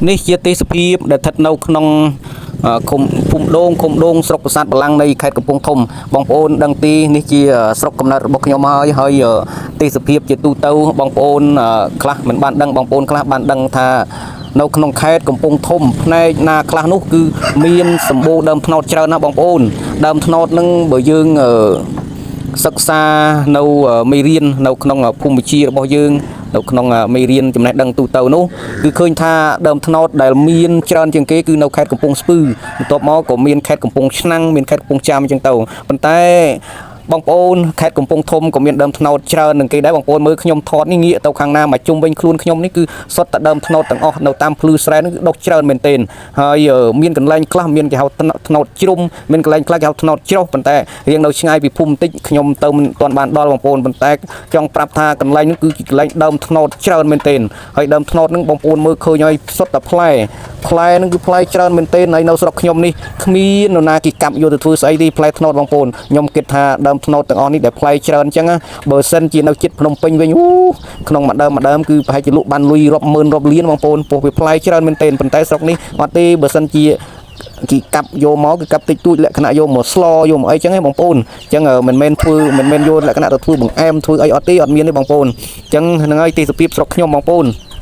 នេះជាទេសភាពដែលស្ថិតនៅក្នុងអឺឃុំភូមិដូងឃុំដូងស្រុកប្រាសាទបល្ល័ង្កនៃខេត្តកំពង់ធំបងប្អូនដឹងទីនេះជាស្រុកកំណើតរបស់ខ្ញុំហើយហើយអឺទេសភាពជាទូទៅបងប្អូនអឺខ្លះមិនបានដឹងបងប្អូនខ្លះបានដឹងថានៅក្នុងខេត្តកំពង់ធំផ្នែកណាខ្លះនោះគឺមានសម្បូរដើមត្នោតច្រើនណាស់បងប្អូនដើមត្នោតនឹងបើយើងអឺ សិក្សានៅមេរៀននៅក្នុងភូមិវិទ្យារបស់យើងនៅក្នុងមេរៀនចំណេះដឹងទូទៅនោះគឺឃើញថាដើមត្នោតដែលមានច្រើនជាងគេគឺនៅខេត្តកំពង់ស្ពឺបន្ទាប់មកក៏មានខេត្តកំពង់ឆ្នាំងមានខេត្តកំពង់ចាមអញ្ចឹងទៅប៉ុន្តែបងប្អូនខេត្តកំពង់ធំក៏មានដើមត្នោតច្រើននឹងគេដែរបងប្អូនមើលខ្ញុំថតនេះងាកទៅខាងណាមកជុំវិញខ្លួនខ្ញុំនេះគឺសុទ្ធតែដើមត្នោតទាំងអស់នៅតាមភ្លឺស្រែនេះគឺដុះច្រើនមែនទែនហើយមានកន្លែងខ្លះមានគេហៅត្នោតជ្រុំមានកន្លែងខ្លះគេហៅត្នោតច្រុះប៉ុន្តែរៀងនៅឆ្ងាយពីភូមិបន្តិចខ្ញុំទៅមិនទាន់បានដល់បងប្អូនប៉ុន្តែចង់ប្រាប់ថាកន្លែងនេះគឺជាកន្លែងដើមត្នោតច្រើនមែនទែនហើយដើមត្នោតហ្នឹងបងប្អូនមើលឃើញហើយសុទ្ធតែផ្លែផ្លែហ្នឹងគឺផ្លែច្រើនមែនទែនហើយនៅស្រុកខ្ញុំនេះគ្មាននរណាគេកាប់យកទៅធ្វើស្អីទេផ្លែត្នោតបងប្អូនខ្ញុំគិតថាដើមត្នោតទាំងអស់នេះដែលផ្លែច្រើនអញ្ចឹងណាបើសិនជានៅជិតភ្នំពេញវិញអូក្នុងមួយដើមមួយដើមគឺប្រហែលជាលក់បានលុយរាប់ម៉ឺនរាប់លានបងប្អូនពោះវាផ្លែច្រើនមែនទែនប៉ុន្តែស្រុកនេះអត់ទេបើសិនជាគេកាប់យកមកគឺកាប់តិចតួចលក្ខណៈយកមកស្លយកមកអីចឹងឯងបងប្អូនអញ្ចឹងមិនមែនធ្វើមិនមែនយកលក្ខណៈទៅធ្វើបង្អែមធ្វើអីអត់ទេអត់មានទេបងប្អូនអញ្ចឹងហ្នឹងហើយទេសភាពស្រុកខ្ញុំបងប្អូន។